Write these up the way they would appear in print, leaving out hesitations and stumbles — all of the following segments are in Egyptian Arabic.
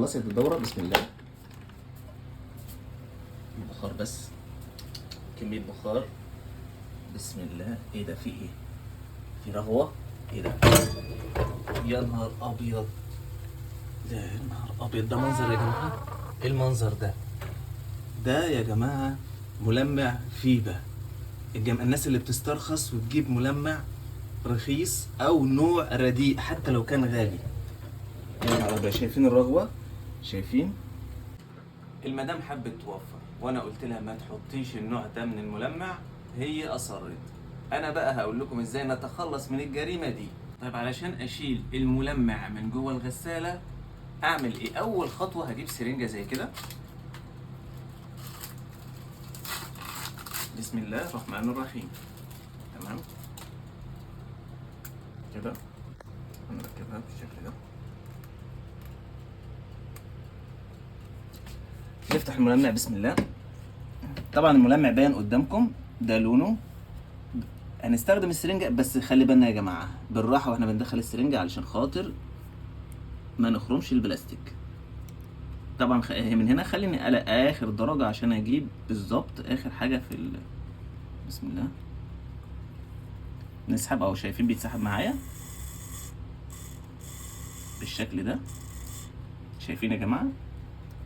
خلصت الدورة. بسم الله. بخار بس، كمية بخار. بسم الله. ايه ده؟ في ايه؟ في رغوة؟ ايه ده؟ يا نهار ابيض، يا نهار ابيض، ده منظر يا جماعة؟ ايه المنظر ده؟ ده يا جماعة ملمع فيبا. الناس اللي بتسترخص وتجيب ملمع رخيص او نوع رديء حتى لو كان غالي. يا نهار ابيض، شايفين الرغوة؟ شايفين؟ المدام حبت توفر وانا قلت لها ما تحطيش النوع ده من الملمع، هي اصرت. انا بقى هقول لكم ازاي نتخلص من الجريمة دي. طيب علشان اشيل الملمع من جوه الغسالة اعمل ايه؟ اول خطوة هجيب سرنجه زي كده. بسم الله الرحمن الرحيم. تمام كده هنركبها بالشكل ده. نفتح الملمع. بسم الله. طبعا الملمع باين قدامكم، ده لونه. هنستخدم السرنجة، بس خلي بالنا يا جماعة بالراحة واحنا بندخل السرنجة علشان خاطر ما نخرمش البلاستيك. طبعا من هنا خليني على اخر درجة عشان اجيب بالظبط اخر حاجة في بسم الله. نسحب اهو، شايفين بيتسحب معايا بالشكل ده. شايفين يا جماعة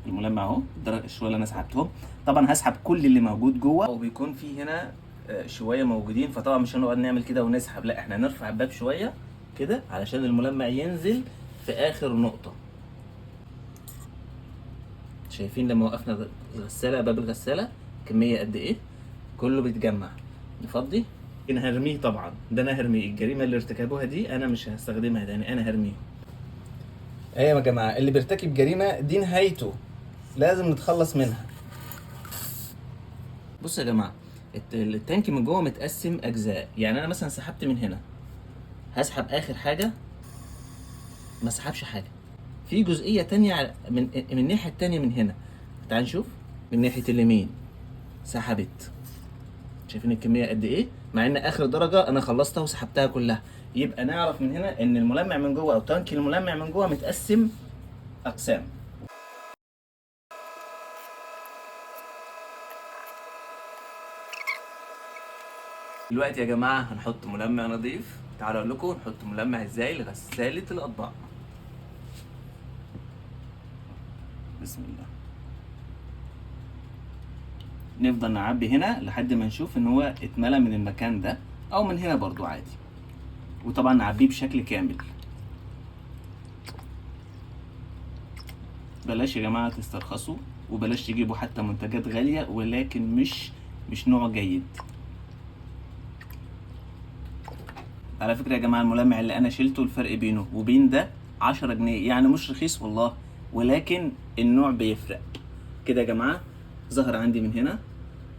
الملمع اهو، الدرجة الشوية اللي انا سحبتهم. طبعا هسحب كل اللي موجود جوه، وبيكون في هنا شوية موجودين، فطبعا مش هنقعد نعمل كده ونسحب، لا احنا هنرفع الباب شوية كده علشان الملمع ينزل في اخر نقطة. شايفين لما وقفنا الغسالة، باب الغسالة كمية قد ايه؟ كله بيتجمع. نفضي. انا هرميه طبعا، ده انا هرميه. الجريمة اللي ارتكبوها دي انا مش هستخدمها تاني، انا هرميه. ايوه يا جماعة، اللي بيرتكب جريمة دي نهايته، لازم نتخلص منها. بصوا يا جماعة، التانك من جوه متقسم اجزاء. يعني انا مثلا سحبت من هنا، هسحب اخر حاجة، ما سحبش حاجة. في جزئية تانية من الناحية التانية من هنا، تعال نشوف. من ناحية اليمين سحبت، شايفين الكمية قد ايه؟ مع ان اخر درجه انا خلصتها وسحبتها كلها. يبقى نعرف من هنا ان الملمع من جوه او تانك الملمع من جوه متقسم اقسام. دلوقتي يا جماعة هنحط ملمع نظيف. تعالوا اقول لكم نحط ملمع ازاي لغساله الاطباق. بسم الله. نفضل نعبي هنا لحد ما نشوف ان هو اتملى من المكان ده او من هنا برضو عادي، وطبعا نعبيه بشكل كامل. بلاش يا جماعة تسترخصوا، وبلاش تجيبوا حتى منتجات غالية ولكن مش نوع جيد. على فكرة يا جماعة الملمع اللي انا شلته الفرق بينه وبين ده 10 جنيه، يعني مش رخيص والله، ولكن النوع بيفرق. كده يا جماعة ظهر عندي من هنا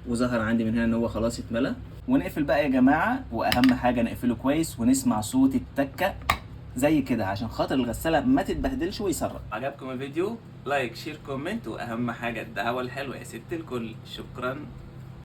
وظهر عندي من هنا ان هو خلاص اتملى. ونقفل بقى يا جماعة، واهم حاجة نقفله كويس ونسمع صوت التكة زي كده عشان خاطر الغسالة ما تتبهدلش ويسرب. عجبكم الفيديو؟ like share comment، واهم حاجة الدعوة الحلوة يا ست الكل. شكرا.